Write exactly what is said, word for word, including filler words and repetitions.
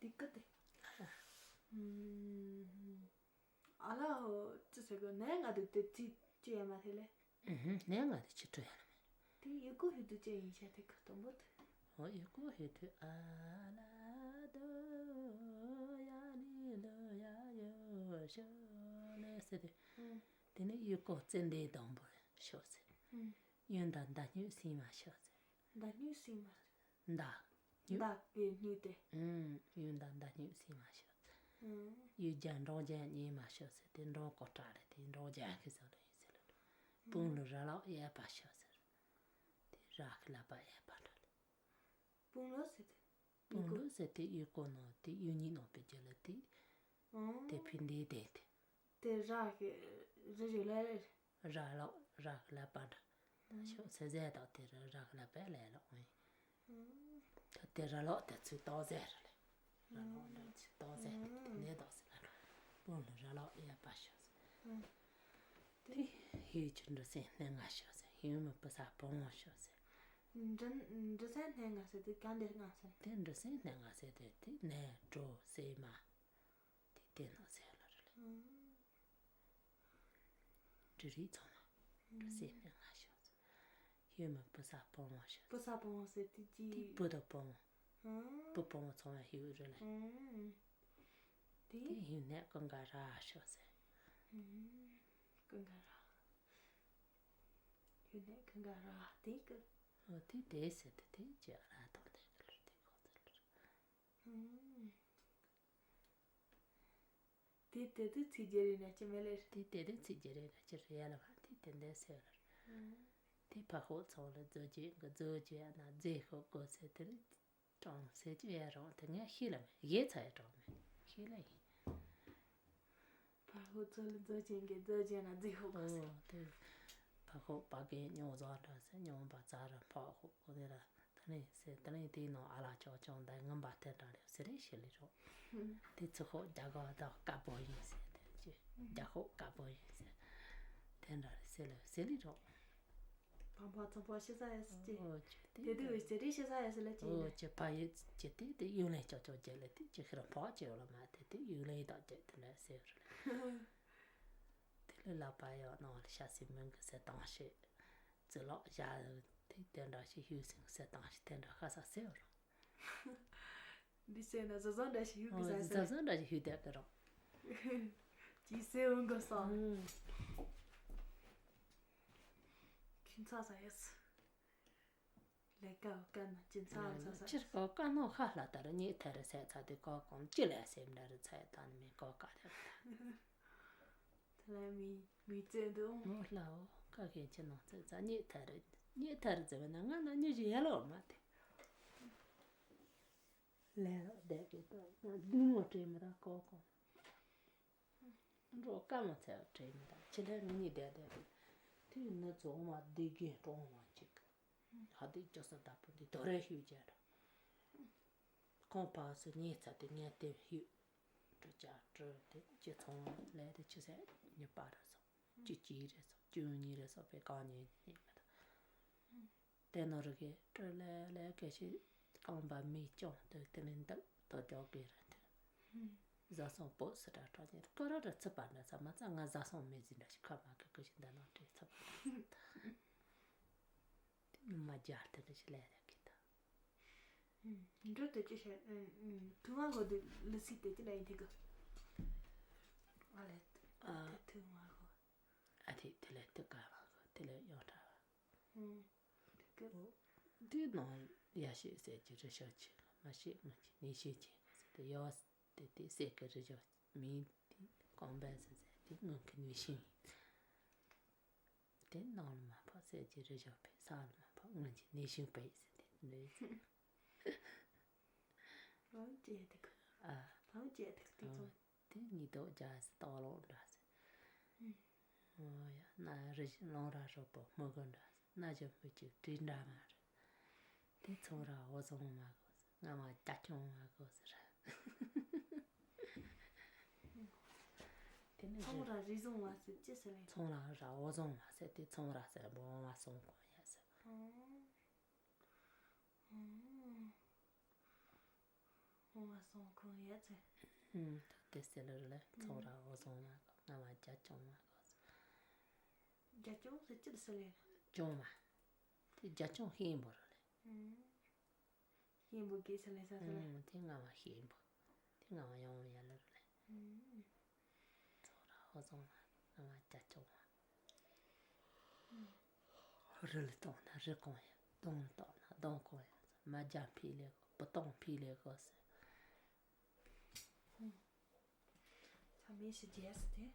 དེ་གི་དེ། ཨ་ལ་ཧོ་ཅི་ཟེར་གི་ནས་ང་དེ་དེ་ཅི་ཅི་ཡ་མ་ཐེ་ལེ། ཨུ་ཧུམ། ནས་ང་དེ་ཅི་ཏྲུ་ཡ་ལ་མེད། དེ་ཡི་གོ་ཧི་དུ་ཅི་ཡིན་ཤ་དེ་གི་དང་པོ་དེ། ཨོ་ཡི་གོ་ཧི་དུ་ཨ་ལ་དོ་ཡ་ནི་ལོ་ཡ་ཡོ་ཤོ་ལེ་ཟེར་དེ། ཨུ། དེ་ནས་ཡི་གོ་ཙན་དན་དང་པོ་ཤོ་ཟེར། ཨུ། ཡོན་བདག་མདའ་སྨྱུག་སིལ་མ་ཤོ་ཟེར། མདའ་སྨྱུག་སིལ་མ། མདའ་སྨྱུག་མདའ་གི་སྨྱུག་དེ། ཨུམ། ཡོན་བདག་མདའ་སྨྱུག་སིལ་མ་ཤོ་ཟེར། ཨུམ། ཡུལ་རྒྱལ་འབྲོང་རྒྱལ་གཉེར་མ་ཤོ་ཟེར་དེ། འབྲོང་ཀོ་ཏྲ་རེད་དེ། འབྲོང་རྒྱལ་གི་ཟེར་ལ་ཡིན་ཟེར་ལ། དཔུང་ལུ་ར་ལོག་གཡས་པ་ཤོ་ཟེར། དེ་ར་གི་ལག་པ་གཡས་པ་འདྲ་ལ། དཔུང་ལུ་ཟེར་དེ། དཔུང་ལུ་ཟེར་དེ་ཡུལ་གོ་ནོ་དེ་ཡུལ་གཉིས་ནང་པའི་རྒྱུ་ལ་དེ། ཨུམ། དེ་ཕི་འདི་དེ་དེ། དེ་ར་གི་རི་རི་ལ་རེད། ར་ལོག་ར་གི་ལག་པ་འདྲ། ཤོག་ཚེ་ཟས་དང་དེ་ར་ར་གི་ལག་པས་ལས་ལོག་ཨེ། ད་དེ་ར་ལོག་དེ་ཚུར་ཏོག་ཟེར་རེད་ལེ། ར་ལོག་འདྲ་ཚུར་ཏོག་ཟེར་དེ་ནས་ཏོག་ཟེར་ལ་དཔུང་ལུ་ར་ལོག་གཡས་པ་ཤོ་ཟེར། དེ་ཧིའུ་ཅི་འབྲུ་སྲིན་སྣ་ལྔ་ཤོ་ཟེར། ཧིའུ་མི་བུ་ཚ་བུ་མོ་ཤོ་ཟེར། འབྲུ་འབྲུ་སྲིན་སྣ་ལྔ་ཟེར་དེ་གང་དེ་ལྔ་ཟེར། དེ་འབྲུ་སྲིན་སྣ་ལྔ་ཟེར་དེ་དེ་ནས་འབྲུ་སྲིན་མ། དེ་དེ་ནང་ཟེར་ལ་རེད་ལེ། ཨང་། འབྲུ་རིགས་ཚང་མ། འབྲུ་སྲིན་སྣ་ལྔ་ཤོ་ཟེར། ཧིའུ་མི་བུ་ཚ་བུ་མོ་ཤོ་ཟེར། བུ་ཚ་བུ་མོ་ཟེར་དེ་ཅི། དེ་བུ་དང་བུ་མོ། ཨང་། བུ་བུ་མོ་ཚང་མ་ཧིའུ་རེད་ལེ། ཨང་། དེ། དེ་ཧིའུ་ནས་ཀུན་དགའ་ར་ཤོ་ཟེར། ཨང་། ཀུན་དགའ་ར། ཧིའུ་ནས་ཀུན་དགའ་ར་དེ་ཀི། ཨོ་དེ་དེ་ཟེར་དེ་དེ་ཅི་ར་དང་དེ་ཀི་ལ་དེ་གོ་ཟེར་ལ། ཨང་། དེ་དེ་དུས་ཚིག་རྒྱུ་རེད་ན་ཅི་མེད་ལེར། དེ་དེ་དུས་ཚིག་རྒྱུ་རེད་ན་ཅི་རེད་ཡ་ལ་བ་དེ་དེ་འདྲ་ཟེར་བ་རེད། དེ་ཕ་ཤོག་ཚང་ལ་རྫོ་རྒྱུ་གི་རྫོ་རྒྱུ་ན་རྫས་ཤོག་གོ་ཟེར་དེ་རེད། གྲོང་ཟེར་གྱི་ཡ་རང་དེ་ངས་ཤེས་ལ་མེད། ཡེ་ཚ་ཡ་གྲོང་མེད་ཤེས་ལ་ཡིན། ཕ་ཤོག་ཚང་ལ་རྫོ་རྒྱུ་གི་རྫོ་རྒྱུ་ན་རྫས་ཤོག་གོ་ཟེར། ཨོ་དེ་ཕ་ཤོག་པ་གི་ཉོ་བཟའ་འདྲ་ཟེར། ཉོ་བ་ཙ་ར་ཕ་ཤོག་གོ་དེ་ར། དེ་ནས་ཟེར་དེ་ནས་དེའི་ནང་ཨ་ལ་ཅོག་ཅོག་འདི་ངན་པ་དེ་འདྲ་རེད་ཟེར་རེ་ཞིག་ལས་རོགས། དེ་ཚོ་ཤོག་རྒྱ་གར་དང་དཀར་པོ་ཡིན་ཟེར་དེ་ཅི་རྒྱ་ཤོག་དཀར་པོ་ཡིན་ཟེར། དེ་འདྲ་རེད་ཟེར་ལས་ཟེར་ལས་རོགས། བང་བ་ཚོང་པ་ཤི་ས་ཡ་སི་ཅི། ཨོ་ཅི་དེ་དེ་དུ་ཟེར་རེ་ཤི་ས་ཡ་སི་ལ་ཅི་ཨོ་ཡིན་ན། ཅི་ཕ་ཡི་ཅི་དེ་དེ་ཡུན་ལས་ཅོག་ཅོག་རྒྱལ་ལས་དེ་ཅི་ཤི་ར་འཕག་ཅི་ཡོད་ལ་མ་དེ་དེ་ཡུན་ལས་དང་རྒྱལ་དེ་འདྲ་ཟེར་རེད། དེ་ལས་ལ་པ་ཡོད་ནང་ལ་ཤ་སི་མིན་གི་ཟེར་དང་ཤི། ཙི་ལོག་བཞག་དེ་དེ་འདྲ་ཞིག་ཧུས་སིང་ཟེར་དང་ཞིག་དེ་འདྲ་ཁ་ས་ཟེར་རོ། འདི་ཟེར་ན་བཟོ་བཟོ་འདྲ་ཞིག་ཧུས་གི་ཟ་ཟ་ཟེར། བཟོ་འདྲ་ཞིག་ཧུས་དེ་གི་རོ། ཅི་ཟེར་འོང་གི་ས། ཁྱིམ་ཚ་ས་ཡོད། ལས་ཀ་བཀའ་ན་ཅི་ཚ་ཚ་ས། ཕྱིར་ཀོ་ཀ་ནོ་ཁ་ལ་ད་ར་ཉེ་ཐར་ཟེར་ཚ་དེ་ཀོ་གོང་ཅི་ལས་སེམས་འདྲ་རུ་ཚ་ཡ་ད་ནི་མི་ཀོ་ཀ་རེ། དེ་ལ་མི་མི་བཙན་འདུག་མོ་ལའོ་ཀ་གེ་ཅི་ནང་ཚེ་ཚ་ཉེ་ཐར་ཉེ་ཐར་ཟེར་བ་ན་ང་ན་ཉེ་ཞིག་ཡ་ལོ་མ་དེ། ལས་རོགས་བསྡད་གི་ད་ང་བདུད་མོ་བྲེས་མི་ད་ཀོ་གོང་། འགྲོ་ཀ་མ་ཚད་བྲེས་མི་ད་ཅི་ལས་ང་གཉིས་བསྡད་བསྡད་གི། དེ་ནི་རྫོང་མ་བདེ་རྒན་གྲོང་མ་གཅིག་ཧ་དེ་ཅོ་ས་ད་པོ་འདི་དོ་རེ་ཤུལ་རྒྱལ་ར། ཁོང་ཕ་སུ་ཉེ་ཚ་དེ་ངས་དེ་ཧུད། གྲུ་ཆ་གྲུ་དེ་ཅི་ཚོང་ལས་དེ་ཅི་ཟེར་ཉི་པ་རེད་སོ། ཅི་གཅིག་རེད་སོ་ཅི་གཉིས་རེད་སོ་པའི་གང་ཉིན་ཉིན་མ་ད། དེ་ནོ་རི་གི་གྲུ་ལས་ལས་སྐད་ཤི་རྐང་པ་མི་སྐྱོང་དུ་དེ་ནས་འདུག་དོ་ཅོག་གི་རེད་དེ། བཟའ་སོང་པོ་སི་ཏྲ་གྲོགས་ཉེར་ཀ་ར་ར་ཚུད་པ་འདྲ་ས་མ་ཚ་ང་བཟའ་སོང་མེད་ཟིན་འདྲ་ཞིག་ཁ་མ་གི་ཀི་ཞིག་འདི་ནང་བྲིས་ཚུད་པ་འདྲ་ས་ད། དེ་ནི་མ་རྒྱལ་དེ་འདྲ་ཞིག་ལས་རེད་གི་ད། འགྲོ་དེ་ཅི་བྱེད། ཐུ་བ་གོ་དེ་ལི་སི་དེ་ཅི་ལ་ཡིན་དེ་གི། ཨ་ལེ། ཨ། དེ་ཐུ་བ་གོ། ཨ་དེ་དེ་ལས་དེ་ག་བ་གོ་དེ་ལས་ཡོང་ད་བ། ཨུམ། དེ་ནང་ཡ་ཤེས་ཟེར་གྱི་རི་ཤོ་ཆེ་མ་ཤེས་ངོ་ཆེ་ནི་ཤེས་ཆེ་ཟེར་དེ་ཡོ་དེ་དེ་སེ་གི་རི་ཤོ་མིན་དེ་གོང་པ་ཟེར་ཟེར་དེ་ངོ་གི་ནི་ཤེས་ཡིན། དེ་ནང་ལ་མ་ཕོག་སེ་གི་རི་ཤོ་པེ་ས་ལ་མ་ཕོག་ངོ་གི་ནི་ཤེས་པེ་ཟེར་དེ་འདྲ་ཡིན། རང་བྱས་དེ་གི། ཨ། རང་བྱས་དེ་གི་དེ་ཚོ། དེ་ཉིས་ཐོག་རྒྱ་སི་སྟག་ལོང་འདྲ་སི། ཨོ་ཡ་ན་རི་ལོང་ར་རོ་པོ་མི་གོ་འདྲ་སི་ན་ཇོ་མི་གཅིག་དྲིན་འདྲ་མ་རེད། དེ་ཚོང་ར་འོ་བཟང་མ་གོ་སི་ང་མ་རྒྱ་ཁྱོང་མ་གོ་སི་ར། དེ་ནི་ཚོང་ར་རི་བཟང་མ་སི་ཅི་སི་ལེ། ཚོང་ར་ར་འོ་བཟང་མ་སི་དེ་ཚོང་ར་སི་འབོ་མ་སོང་གོ་ཡ་སི། ཨོ། ཨོ། ཁོང་ལ་སོང་ཁོང་ཡ་ཚེ། ད་དེ་སེ་ལ་རུ་ལ་ཚོགས་ར་འོ་སོང་མ་གོ། ང་མ་རྒྱ་ཅུང་མ་གོ། རྒྱ་ཅུང་ཟེར་ཅི་ཟེར་ལེ། ཅུང་མ། དེ་རྒྱ་ཅུང་ཤེས་ཡིན་པོ་རུ་ལེ། ཤེས་ཡིན་པོ་གེ་ཟེར་ལེ་ས་ཟེར་ལེ། དེ་ང་མ་ཤེས་ཡིན་པོ། དེ་ང་མ་ཡོང་ཡ་ལ་རུ་ལེ། ཚོགས་ར་འོ་སོང་མ་གོ། ང་མ་རྒྱ་ཅུང་མ། རི་ལ་གཏོང་ན་རི་གོང་ཡ། གདོང་ལ་གཏོང་ན་གདོང་གོང་ཡ། མ་རྒྱ་ཕི་ལེ་གོ། བུ་གདོང་ཕི་ལེ་གོ་ཟེར། ཚ་མེ་ཤི་རྒྱས་སུ་དེ།